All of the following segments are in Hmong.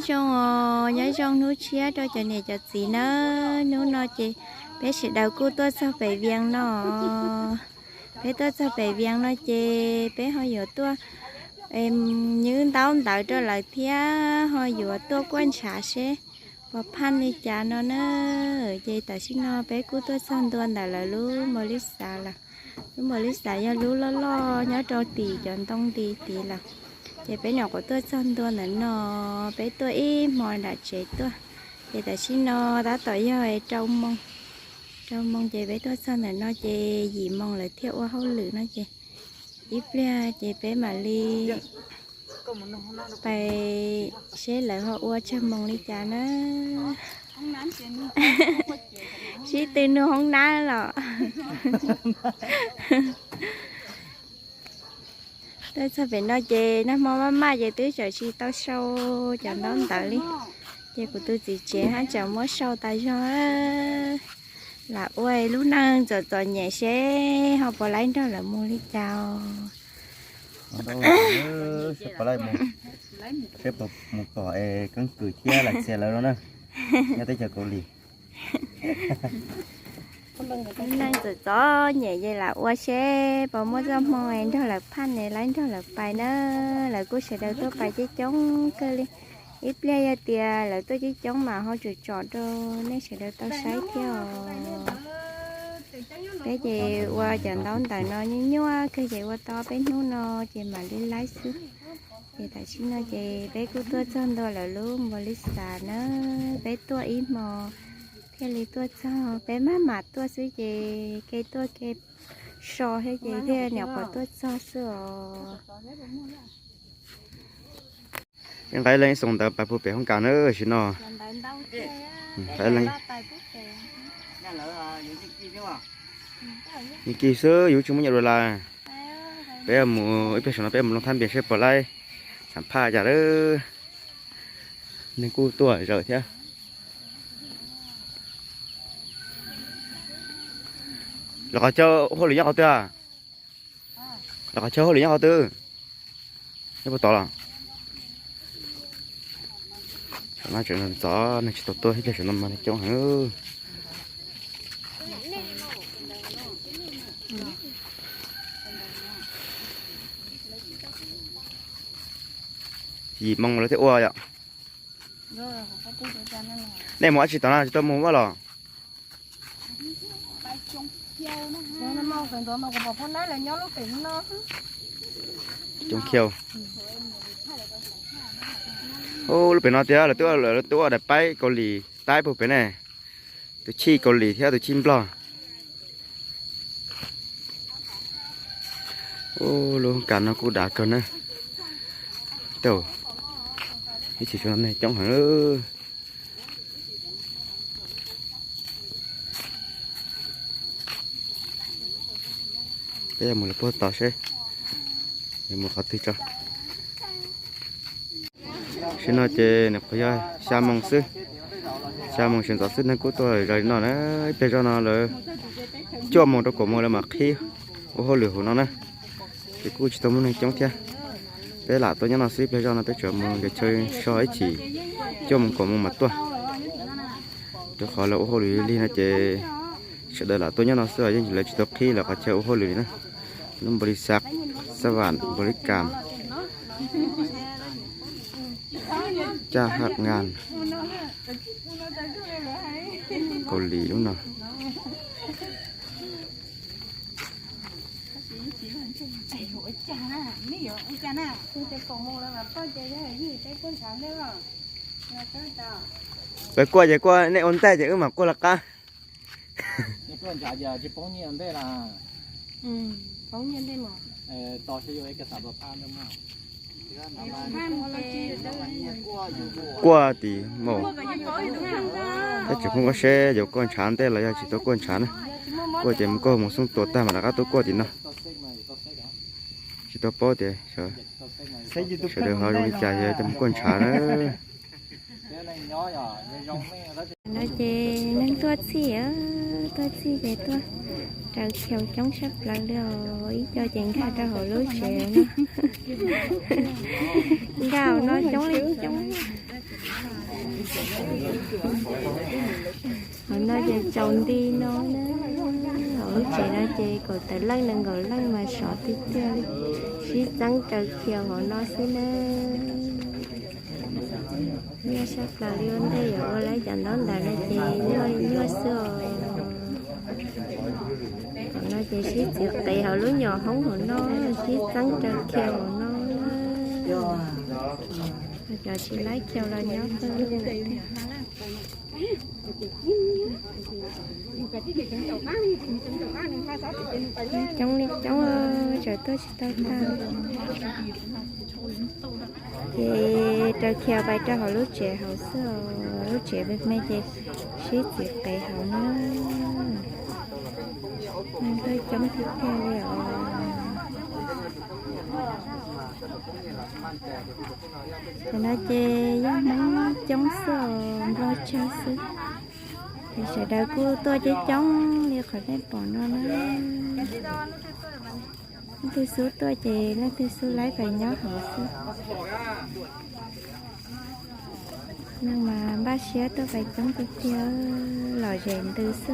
Zoo os, nyob zoo hnub tshiab rau cov niam cov txiv nawb. Hnub no ces peb sawv daws kuj tuaj txog pem Vias no. Peb tuaj txog pem Vias no ces peb ho yuav tuaj nyab ntaub ntawv rau lawv thiab ho yuav tuaj kuaj ntshav seb puas phaj li cas no na. Ces tam sim no peb kuj tuaj txog ntua ntawm lawv lub npaus lis xav lawm. Lub npaus lis xav yog lub loj loj nyob rau tim cov ntoo nti tid lawm. Ces peb nyuam qhuav tuaj txog ntua ntawm no, peb tuaj ib hmo nram tsev tuaj. Ces tam sim no tab tom yog rau moos, rau moos ces peb tuaj txog ntawm no ces yim moos lawv thiaj ua hauj lwm no ces ib pliag ces peb mam li pais seb lawv ho ua tsawg moos li cas na. Sib tw nug hoob nab los. Tuaj txog pem no ces nag hmo maj maj ces twb tseem tsis tau sau cov ntaub ntawv li. Ces kuv tus txiv tsev haj tseem muab sau tas zog. Lam ua lub neej txom txom nyem seb ho puas laib nrog lawv mus li cas. Seb puas mus pom es keeb kwm thiab lam txias lawv no na, nyob teb chaws Kaus Lim. Lub neej txom txom nyem ces lam ua seb puas muaj txoj hmoo nrog lawv phaj ne, laib nrog lawv pais na. Lawv kuj sawv daws tuaj pais coob coob kawg li. Ib pliag yog tias lawv tuaj coob coob mas ho tsom tsom rau nej sawv daws tau saib thiab os. Peb ces ua cov ntaub ntawv no nyuaj nyuaj kawg ces ua tau peb hnub no ces mam li laib xwb. Ces tam sim no ces peb kuj tuaj txog ntua lawv lub npaus lis xav na. Peb tuaj ib hmo thiaj li tuaj txog, peb maj mam tuaj xwb ces kev tuaj kev so thiab ces thiaj nyuam qhuav tuaj txog xwb os. Nqa ib leeg ib xoo ntawv pais puag pem hoob kas na, tam sim no. Nqa ib leeg. Yeej kis xwb, yus tsis muaj nyiaj dollar. Peb mus ib pliag saum no peb mus loo thab npias seb puas laib, xam phaj cas lawm. Neeg kuj tuaj zawm thiab. Los qhov chaw hauj lwm nyob qhov twg? Los qhov chaw hauj lwm nyob qhov twg? Nyob puag tod los? Saum no tseem ntxov, neeg tsis tau tuaj, ib pliag saum no mas neeg coob heev. Yim moo lawv thiaj ua yom. Nej mus dab tsi tom no tsis tau mus vaj los? Coob khiau. Ub, lub pem no tias lawv twb ua daim paib Kaus Lim taib puag pem ne, tus chij Kaus Lim thiab tus chij Nplog. Ub, lub kas no kuj dav kawg na. Ib chim saum no neeg coob heev. Peb yuav mus lawm puag tod seb yuav mus qhov twg tso. Tam sim no ces nws qhov yog xya moo xwb, xya moo sawv ntxov xwb neeg kuj tuaj zawm li no na. Ib pliag zoj no lawv cuaj moos rau kaum moos lawv mam qhib ua hauj lwm hauv no na. Ces kuj tsis tau muaj neeg coob thiab. Peb lam tuaj nyob no xwb, ib pliag zoj no peb tseem mus nkes chaw so ib chim, cuaj moos kaum moos mam tuaj. Rau qhov lawv ua hauj lwm lig no ces sawv daws lam tuaj nyob no xwb os, yeej lawv tsis tau qhib lawv qhov chaw ua hauj lwm li na. Lub npaus lis xav, xab vam npaus lis kam, caj haj ngas, Kaus Lim lub no. Peb kuaj ces kuaj nej ua ntej ces wb mam kuaj lawv qab. Kuaj tim mus, peb tseem phooj ua seb yuav kuaj ntshav ntej los yog tsis tau kuaj ntshav na. Kuaj ces mus kuaj mus xoob tua tag mam rov qab tuaj kuaj tim no. Tsis tau paub tias sawv daws ho zoo li cas yog mus kuaj ntshav na. No ces neeg tuaj txhij, tuaj txhij ces tuaj raws chaw coob tshaj plaws li os. Ib co ces nkag rau hauv lub tsev no, nkag hauv no coob li coob. Hauv no ces tsaus nti no na. Hauv lub tsev no ces kaum tawm leej nees nkaum leej mas sov tiag tiag li. Sib txeeb raws khiaus hauv no xwb na. Nyuaj sab plaws li, ua ntej yuav ua lawv cov ntaub ntawv no ces nyuaj nyuaj xwb os. Hauv no ces sib txiv qev hauv lub nyuam hoob hauv no, sib txeeb raws khiaus hauv no. Cov tsis laib khiaus los nyob pw. Coob li coob, tsam tuaj tsis tau tag. Ces raws khiaus pais rau hauv lub tsev hauv xwb os. Lub tsev me me ces sib txiv qev hauv na. Neeg tuaj coob tiag tiag li os. Cov no ces yog Hmoob coob xwb os, Nplog tsawg xwb. Ces sawv daws kuj tuaj coob coob li qhov nej pom no na. Leej twg xub tuaj ces leej twg xub laib pais nyob hauv xwb. Neeg mas npaj siab tuaj pais coob tiag tiag, lom zem ntws xwb os.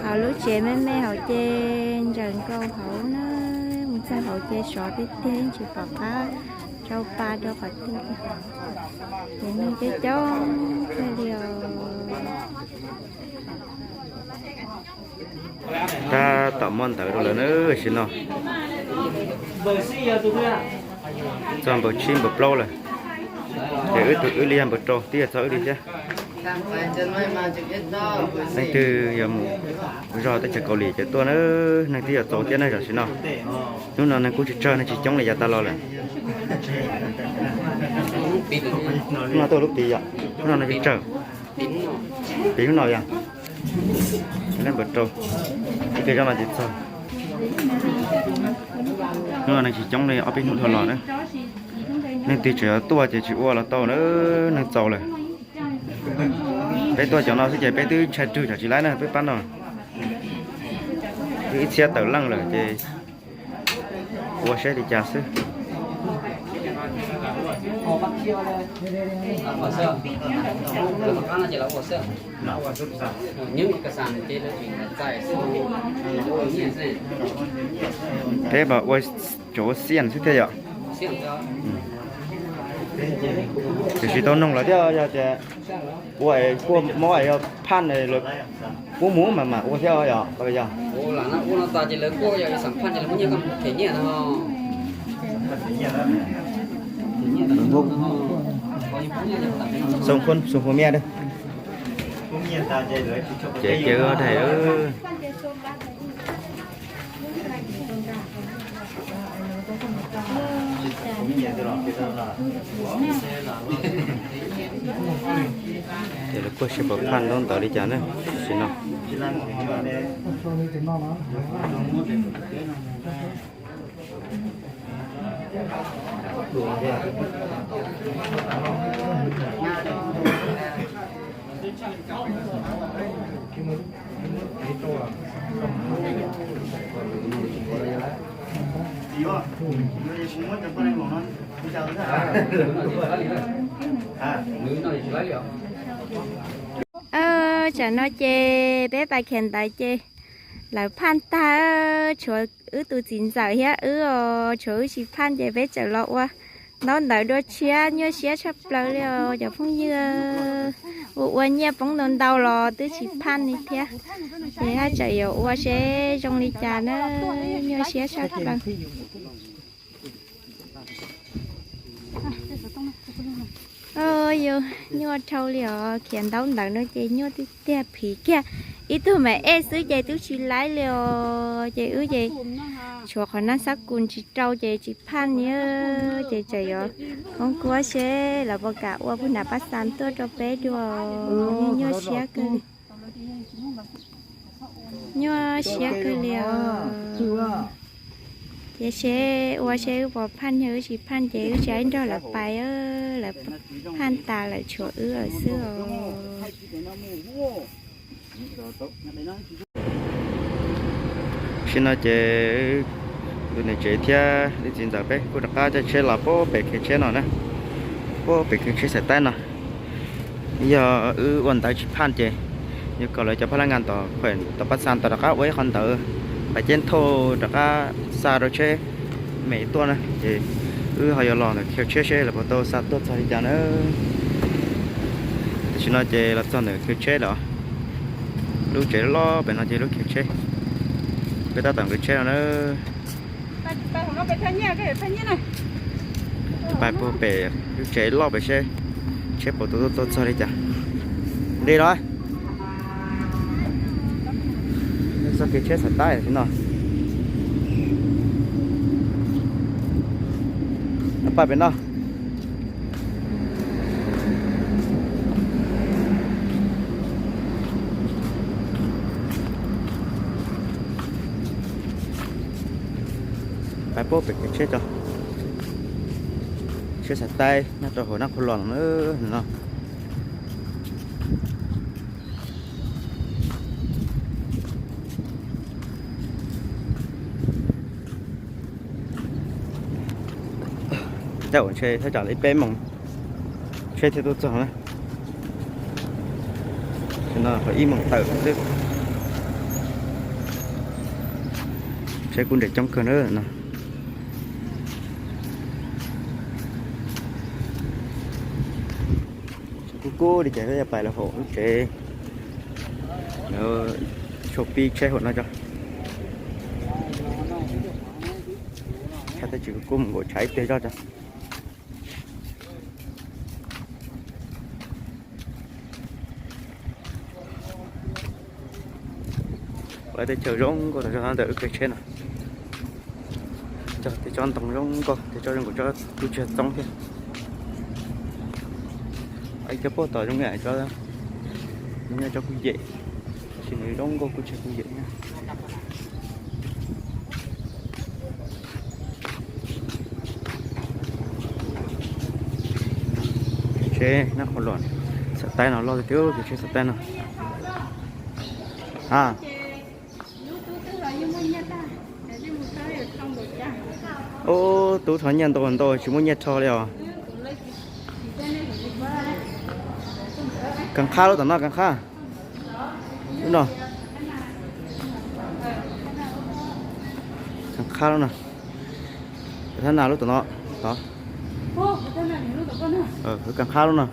Hauv lub tsev me me hauv ces ntsawm nkaus hauv na, mus txog hauv ces sov tiag tiag, yeej tsis pom qab rau pa rau qhov twg. Ces neeg coob coob kawg li os. Tab tom muab ntawv rau lawm na, tam sim no txog npaum tsib npaum plaub lawm. Ces wb tus wb li yog npaum rau, twb yuav txog wb li thiab. Leej twg yog mus zog teb chaws Kaus Lim ces tuaj na, neeg twb yuav txaus thiab na tam sim no. Hnub no neeg kuj tsawg tsawg, neeg tsis coob li yav tas los lawm. Hnub no tuaj lub pib yom, hnub no neeg tsawg tsawg. Pib hnub no yog leej npaum rau, ib pliag zoj mas twb txog. Hnub no neeg tsis coob li ob peb hnub dhau los na. Neeg twg tseem tuaj ces tsis ua los tau na, neeg txaus lawm. Peb tuaj cov no xwb ces peb twb ntshai rwg cov tsis laib na, peb pab no twb ib txhiab tawm leej lawm ces ua saib li cas xwb. Peb mas ua cov ua xiaj xwb thiab yom. Tiam sis tau noog lawv thiab, yog tias ua es kuaj mob es yog phaj lawv pub mus mas mam ua thiab yom, yog. Xoo khuam miaj. Ces ces daig. Ces lawv kuaj seb puas phaj ntaub ntawv li cas na, tam sim no. Tsam no ces peb pais khiav ntawd ces lawv phaj tag, tshuav wb tus txiv ntxawm thiab wb os, tshuav wb tsis phaj ces peb txawm los ua ntaub ntawv dua tshiab, nyuaj siab tshaj plaws li os cov phooj ywg. Ua ua nyiaj poob ntau ntau los twb tsis phaj li thiab, ces haj tseem yuav ua seb zoo li cas na, nyuaj siab tshaj plaws. Yus nyuaj dhau li os, khiav ntaub ntawv no ces nyuaj tiag tiag, phim kiag ib tug me ej xwb ces twb tsis laib li os. Ces wb ces tshuav qhov nab xab kus tsis rau ces tsis phaj li, ces tseem yuav khoob kuab seb lawv puas kam ua puag nram paj xas tuaj rau peb dua. Nyuaj siab kawg li. Nyuaj siab kawg li os. Ces seb ua seb wb puas phaj, yog wb tsis phaj ces wb tsis nrog lawv pais, lawv phaj tas lawm tshuav wb lawm xwb os. Tam sim no ces Tus niam tsev thiab leej txiv ntxawm peb kuj rov qab caij tsheb los puag pem khiv tsheb no na, puag pem khiv tsheb xaiv taib no. Yog wb ua ntawv tsis phaj ces yuav kom lawv cov phaj laj nkas tom pab xa tau rov qab ua ib qho ntawv pas ceb thauj rov qab xa rau tsheb me tuaj na, ces wb ho yuav los ntawm khiv tsheb seb lawv puas tau xa tuaj txog li cas na. Tam sim no ces los txog ntawm khiv tsheb lawm. Lub tsev loj pem no ces lub khiv tsheb, peb tab tom nqis tsheb no na. Pais puag pem lub tsev loj pem seb tsheb puas tau tuaj txog li cas. Nqis los. Txoj kev tsheb xaiv taib no. Pais pem no. Pais puag pem kev tsheb tso. Tsheb xaiv taib nyob rau hauv Nab Qhua Los no. Caij ua ntshe thaj tsam li peb moos tsheb thiaj tuaj txog na. Tam sim no ib moos tawm xwb. Tsheb kuj nres coob kawg na no. Tsheb kub kub li ces peb yuav pais los hauv lub tsev, lawv sau pib tsheb hauv no tso. Tsheb twb tsis kub kub mus nkaum tshav ib pliag zoj tso. Lawv tej chaw zoo nkauj tas zog ntawm lub kev tsheb no. Cog tej tsob ntoo zoo nkauj, tej tsob zoo nkauj, tsob kuj tsis txoob thiab. Ib co puag tom zoo li tsob, zoo li tsob kuj yem, tab sis nws zoo nkauj kuj tsis kuj yem thiab. Tsheb Nab Qhua Los xaiv taib no loj tiag tiag, tsheb xaiv taib no. A, ub, tub rho nyiaj ntau ntau tsis muaj nyiaj rho li os. Kav qhab lub tom no, kav qhab. Lub no, kav qhab lub no. Thab nas lub tom no, tod. Kav qhab lub no.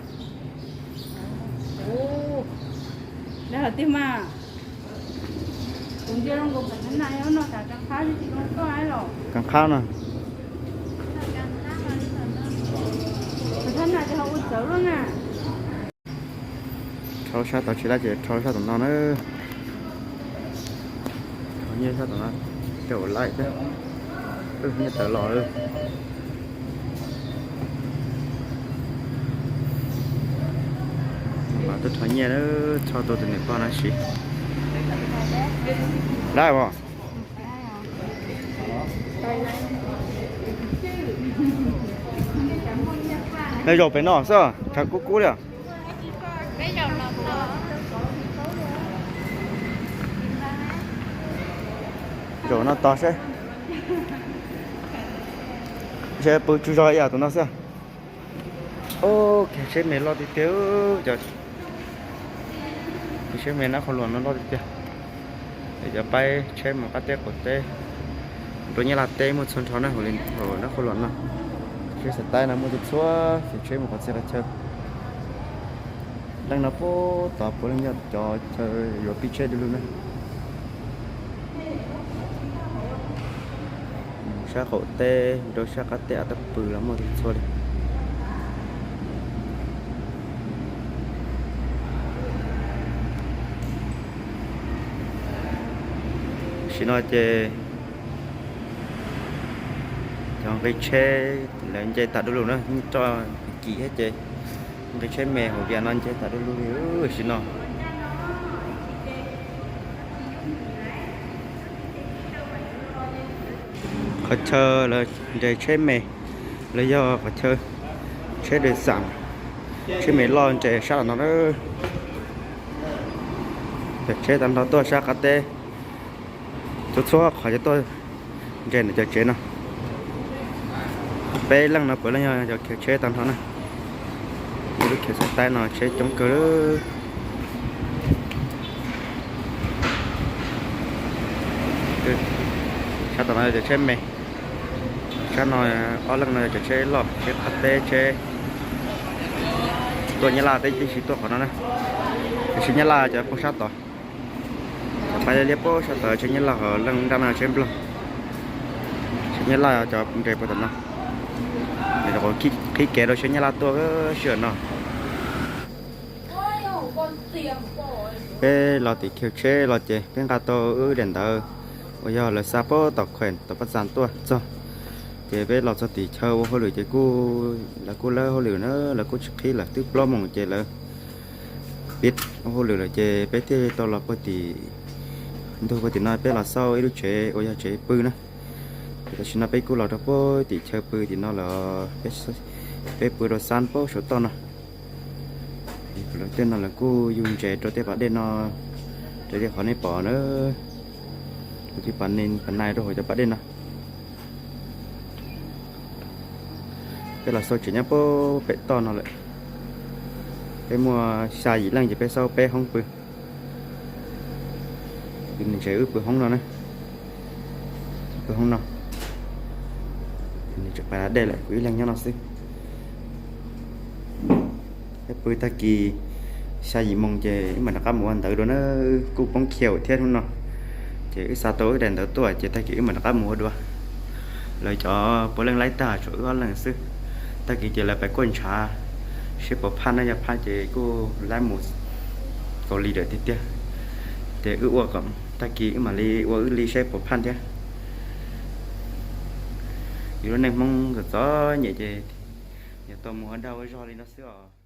Kav qhab no. Rho sab tod tsis lab ces rho sab tom no na. Rho nyiaj sab tom no, rau laim thiab. Nyiaj tawm los. Mas tuaj rho nyiaj na, rho tau tus niam pog no siv. Dab os. Nej zaum pem no xwb, tshav kub kub li os. Zaum no tos seb, ntshe pw tsaug zog ib yam tus no xwb. Ub, kev tsheb me loj tiag tiag, cov kev tsheb me Nab Qhua Los no loj tiag tiag. Cov pab tsheb mus qab teb qaum teb, rau Nyab Laj teb muaj txhua nrho na, hauv Nab Qhua Los no. Tsheb xaiv taib no muaj txhua txhua, kev tsheb mus qhov txhia qhov chaw. Leej no puag tod puav leej yog cov chaw yuav pib tsheb du lug na. Sab qaum teb rau sab qab teb av tab pw los muaj txhua txhua li. Tam sim no ces cov nqi tsheb lawv nce tas du lug na, roj kim thiab ces nqi tsheb me hauv Vias no nce tas du lug li tam sim no. Qhov chaw lawv nres tsheb me, lawv yog qhov chaw tsheb de xam, tsheb me loj nres sab los no na. Cov tsheb tag nrho tuaj sab qab teb, txhua txhua qhov cov tuaj Ntses ntawm cov tsev no, peb leej no puav leej yog cov khiav tsheb tag nrho na. Lub khiav xov taib no tsheb coob kawg. Sab tom no yog cov tsheb me, sab no ob leej no yog cov tsheb loj, tsheb qab teb, tsheb tuaj Nyab Laj teb, tsheb tuaj qhov no na. Cov tsheb Nyab Laj cov poob sab tod, cov pab liab liab poob sab tod tsheb Nyab Laj, ho leej nrab no tsheb Nplog. Tsheb Nyab Laj cov ntses puag tom no, qhib kev rau tsheb Nyab Laj tuaj sij hawm no. Peb los tim khiav tsheb los ces peb nqa tau wb daim ntawv uas yog lawv xa pab tom khuem tom paj xas tuaj txog. Ces peb los txog tim chaw ua hauj lwm ces kuj, lawv kuj lawb hauj lwm na, lawv kuj tsis qhib lawm, twb plaub moos ces lawv pib ua hauj lwm lawm ces peb thiaj tau los puag tim ntug puag tim no, peb los xauj ib lub tsev uas yog tsev pw na. Ces tam sim no peb kuj los rau puag tim chaw pw tim no lawm, peb pw rau xab pab saum toj no. Lawv tej no lawv kuj yug ntses rau tej pas dej no, raws li qhov nej pom na, lawv tej pas nai rau hauv cov pas dej no. Peb los xauj tsev nyob puag pem toj no lawm. Peb muaj xya yim leej ces peb xauj peb hoob pw. Ntses wb pw hoob no na, pw hoob no. Nws tseem pais da dej lawm, kuv ib leeg nyob no xwb. Peb pw tag kis xya yim moos ces wb mam rov qab mus ua ntawv dua na, kuj poob khiav thiab hnub no. Ces wb xa tau wb daim ntawv tuaj ces tag kis wb mam rov qab mus ua dua. Lawv cov puav leej laib tag tshuav wb ob leeg xwb. Tag kis ces lawv pais kuaj ntshav seb puas phaj na, yog phaj ces kuj laib mus Kaus Lim lawm tiag tiag. Ces wb ua kom tag kis wb mam li ua wb li seb puas phaj thiab. Yus lub neej Hmoob txom txom nyem ces yog tau mus ua dag ua zog li no xwb os.